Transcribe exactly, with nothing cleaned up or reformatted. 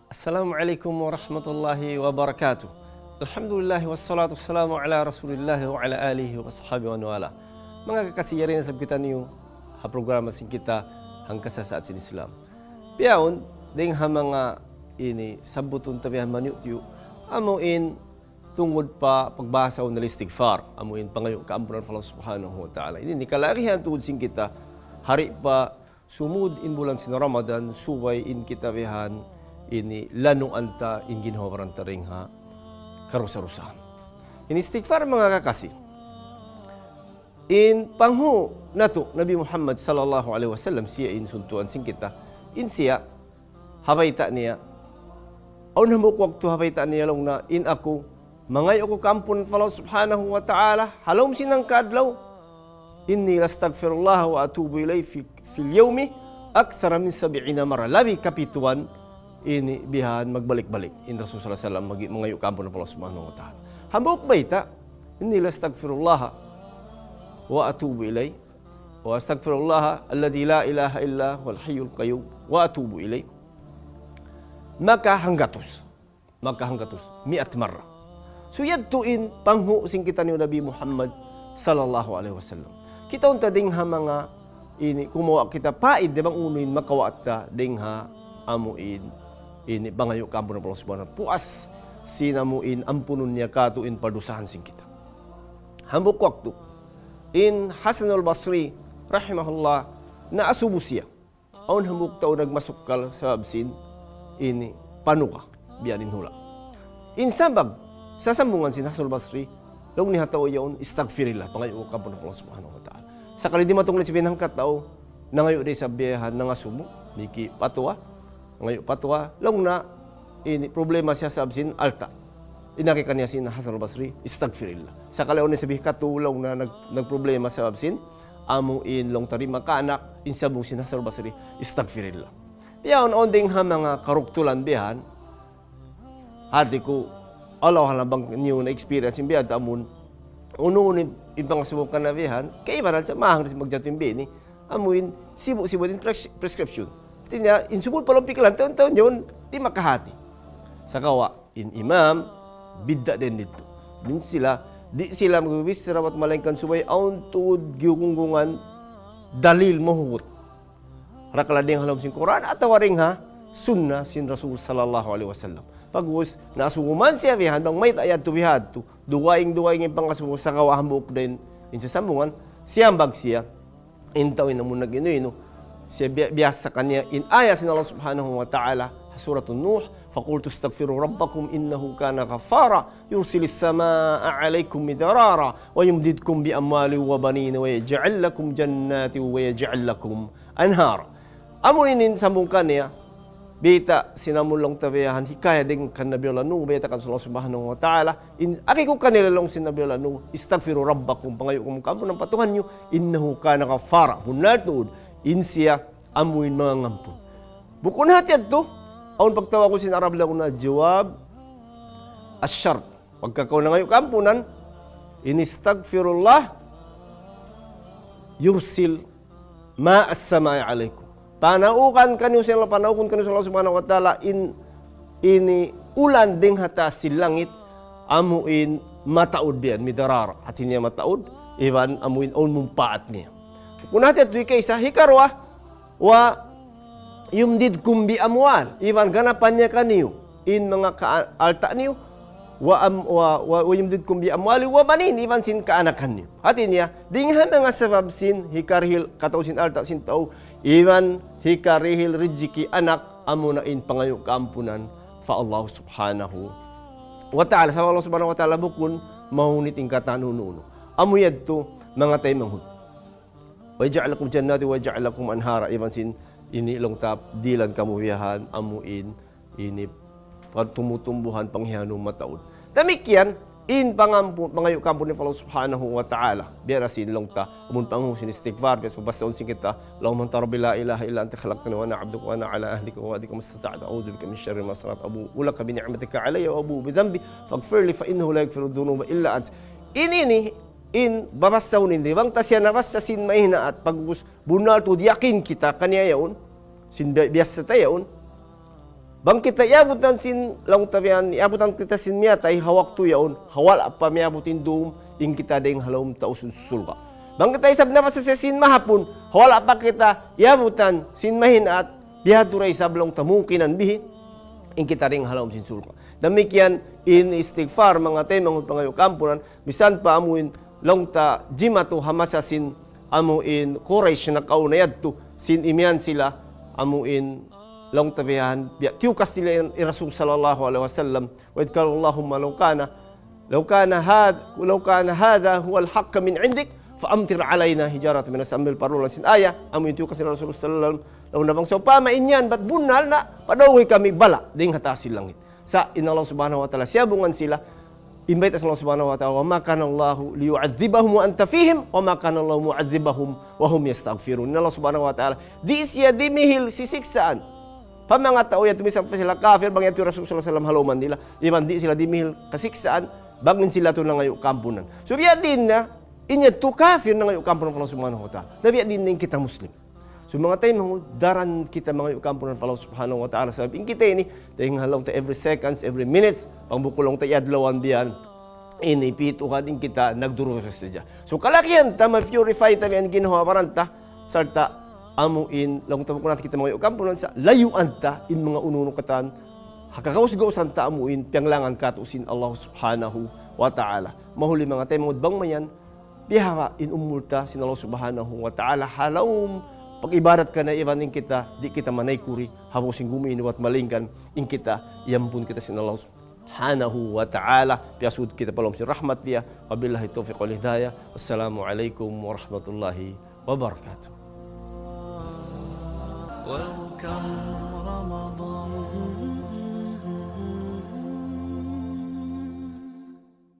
Assalamu alaykum warahmatullahi wabarakatuh. Alhamdulillah, wassalatu wassalamu ala rasulillah wa ala alihi wa sahbihi wa wala. Manga kakasi, yari na isab kitaniyu ha programa sin kita hangka sa sa sin Islam. Bihaun, dayng ha manga ini sabbutun ta bihan manyu'-tiyu', amu in tungud pa pagbahasa sin istighfar, amu in pangayu' kaampunan pa Allah Subhanahu wa Ta'ala. Ini in kalagihan tuud sin kita, hari pa sumud in bulan sin Ramadan, subay in kita bihan ini lanuan ta in ginhawa-baran ta dayng ha karusa-rusahan. In istighfar, manga kakasi, in panghu' natu' Nabi Muhammad sallallahu alayhi wasallam, siya in suntuan sin kita, in siya ha bayta' niya, awn hambuuk waktu ha bayta' niya laung niya, in aku mangayu' aku kaampun pa Allah Subhanahu wa Ta'ala ha lawm sin hangka adlaw, inni lastaghfirullah wa atubu ilayhi fi, fil yawmi akthara min sab'ina marra. Labi kapituan ini bihan magbalik-balik in Rasul sallallahu alayhi wasallam magi-, mangayu' kaampun pa Allah Subhanahu wa Ta'ala. Hambuuk bayta', inni lastaghfirullah wa atubu ilayhi, wa astaghfirullah alladhi la ilaha illa huwal hayyul qayyum wa atubu ilayhi. Maka hanggatus. Maka hanggatus. Mi'at marra. So, yadtu in panghu' sin kitaniyu Nabi Muhammad sallallahu alayhi wasallam. Kitaun ta dayng ha manga ini, kumawa' kita paid, di' bang unu in makawa' ta dayng ha amu in ini pangayu' kaampun pa Allah Subhanahu wa Ta'ala. Puas sin amu in ampunun niya katu' in padusahan sin kita. Hambuuk waktu, in Hasanul Basri rahimahullah, naasubu siya. Awn hambuuk tau nagmasukkal sabab sin ini panuka, biya' diin hula'. In sambag, sasambungan sin Hasanul Basri, laung niya ha tau yaun, "Istaghfirillah, pangayu' kaw kaampun pa Allah Subhanahu wa Ta'ala." Sakali dimatung na siya bihan hangka tau, nangayu' da isab bihan, nangasubu, miki patwa, nangayu' patwa, laung niya, ini problema siya sabab sin alta'. Agi kaniya sin Hasanul Basri, "Istaghfirillah." Sakali awn isab katu' laung niya nag-, nagproblema sabab sin amu in laung ta di' makaanak, in sambung sin Hasanul Basri, "Istaghfirillah." Bihaun, awn dayng ha manga karuktulan bihan. Hati ku, Allahu a'lam bang niyu na-experience in bihan, amun unu-unu in pangasubu kaniya bihan, kaibanan sa mahang rin magjatu in bini, amu in sibu'-sibu' in pres-, prescription. Hati niya, in subul pa lawm pikilan, taun-taun yaun, di' makahati. Sagawa', in imam, bidda' da in didtu. Di' sila, di' sila magbichara bat malaingkan subay awn tuud giyugunggungan dalil mahugut. Rakala' dayng ha lawm sin Qur'an atawa dayng ha sunnah sin Rasul sallallahu alayhi wasallam. Pag'ubus, naasubu man siya bihan, bang mayta' yadtu bihadtu, dugaing-dugaing in pangasubu, sagawa' hambuuk da in sasambungan, siyambag siya, in tau ini amun nag-inu-inu, siya biya', biyasa kaniya in ayat sin Allah Subhanahu wa Ta'ala, ha Suratun Nuh, فقلت استغفروا ربكم إنه كان غفارا يرسل السماء عليكم مدرارا ويمددكم بأموال وبنين ويجعل لكم جنات ويجعل لكم أنهارا. Amu ini in sambung kaniya, bayta' sin amun laung ta bihan hikaya dayng kan Nabi Allah Nuh, bayta' kan Allah Subhanahu wa Ta'ala, in agi ku kanila laung sin Nabi Allah Nuh, "Istaghfiru rabbakum, pangayu' kamu kaampunan pa Tuhan niyu, innahu kana ghaffara." Bunnal tuud, in siya amu in mangampun. Bukun hati yadtu, awn pagtawagun sin Arab laung niya jawab ash-shart. Pagka kaw nangayu' kaampunan, in istaghfirullah, yursil ma as-samai alaykum. Panaukan kaniyu sin Allah, panaukan kaniyu sin Allah Subhanahu wa Ta'ala in, ini ulan dayng ha taas sin langit, amu in mataud biyan, midrara. Hati niya mataud, iban amu in awn mumpaat niya. Bukun hati yadtu, hikaisa, hikaruwa, wa yumdidkum bi amwal, iban ganapan niya kaniyu in manga ka-, alta' niyu, wa am-, wa, wa, wa yumdidkum bi amwali wa banin, iban sin kaanakan niyu. Hati niya, dayng ha manga sabab sin hikarihil kataud sin alta' sin tau, iban hikarihil rijiki anak, amuna in pangayu' kaampunan pa Allah Subhanahu wa Ta'ala. Sabab Allah Subhanahu wa Ta'ala bukun mahunit in katan unu-unu. Amu yadtu manga taymanghud. ويجعل لكم جنات ويجعل لكم أنهارا. Iban sin ini laung ta dihilan kamu biyahan amu in ini pagtumutumbuhan panghiyanu mataud. Damikkiyan in pangampu-, pangayu' kaampunan pa Allah Subhanahu wa Ta'ala. Biya' da sin laung ta, amun panghu' sin istighfar, biya' sa basahun sin kita, اللهم أنت ربي لا إله إلا أنت خلقتني وأنا عبدك وأنا على عهدك ووعدك ما استطعت أعوذ بك من شر ما صنعت أبوء لك بنعمتك علي وأبوء بذنبي فاغفر لي فإنه لا يغفر الذنوب إلا أنت. Ini, ini, in babasahun ini, bang ta siya nabasa sin mahinaat, pag'ubus bunnal tuud yakin kita kaniya yaun, sin bi-, biyasa ta yaun, Bang kita iyabutan sin, laung ta biya' yan, iyabutan kita sin miyatay ha waktu yaun, ha wala' pa miyabut in dum, in kita dayng ha lawm tau sin surga'. Bang kita isab na pa sa sin mahapun, ha wala' pa kita iyabutan sin mahinaat, bihadtu da isab laung ta mungkinan bihi, in kita dayng ha lawm sin surga'. Damikkiyan in istighfar, manga taymanghud, pangayu' kaampunan, misan pa amuin laung ta jimatu ha masa sin amuin Quraysh nakauna yadtu, sin imiyan sila amuin laung ta biya' yan, biya' tiyukas nila in, in Rasul sallallahu alayhi wasallam, وإذ قالوا اللهم لو كان، لو كان هذا، لو كان هذا هو الحق من عندك فأمطر علينا حجارة من السماء. Sambil pardulan sin ayat, amuin tiyukas nila Rasul sallallahu alayhi wasallam, laung niya bang sawpama in yan bat bunnal na, padawhi kami bala' dayng ha taas sin langit. Sa' in Allah Subhanahu wa Ta'ala, siyabungan sila, in bayta' sin Allah Subhanahu wa Ta'ala, وما كان الله ليعذبهم وأنت فيهم وما كان الله معذبهم وهم يستغفرون. In Allah Subhanahu wa Ta'ala, di' siya dimihil sin siksaan pa manga tau yadtu misan pa sila kafir, bang yadtu Rasul sallallahu alayhi wasallam ha lawm nila, iban di' sila dimihil kasiksaan, bang in sila yadtu nangayu' kaampunan. So, biya' diin na, in yadtu kafir nangayu' kaampunan pa Allah Subhanahu wa Ta'ala. Na biya' diin na in kita Muslim. So, manga taymanghud, daran kita mangayu' kaampunan pa Allah Subhanahu wa Ta'ala. Sabab in kita ini, dayng ha laung ta every seconds, every minutes, bang bukun laung ta adlawan biya' yan, ini pituhan in kita nagdurusa sadja. So, kalagihan ta, ma-purify ta biya' yan ginhawa-baran ta, sarta' amuin, laung ta bukun natu' kita mangayu' kaampunan, sa' layuan ta in manga unu-unu katan, ha kagaus-gausan ta amuin, piyanglangan katu' sin Allah Subhanahu wa Ta'ala. Mahuli manga taymanghud, bang mayan, piyahawa in umul ta sin Allah Subhanahu wa Ta'ala ha lawm pag-ibadat kaniya, iban in kita, di' kita manaykud ha babaw sin gumi ini, bat malaingkan in kita, iyampun kita sin Allah Subhanahu wa Ta'ala, piyasud kita pa lawm sin rahmat niya. وبالله التوفيق والهداية. والسلام عليكم ورحمة الله وبركاته. Welcome Ramadan.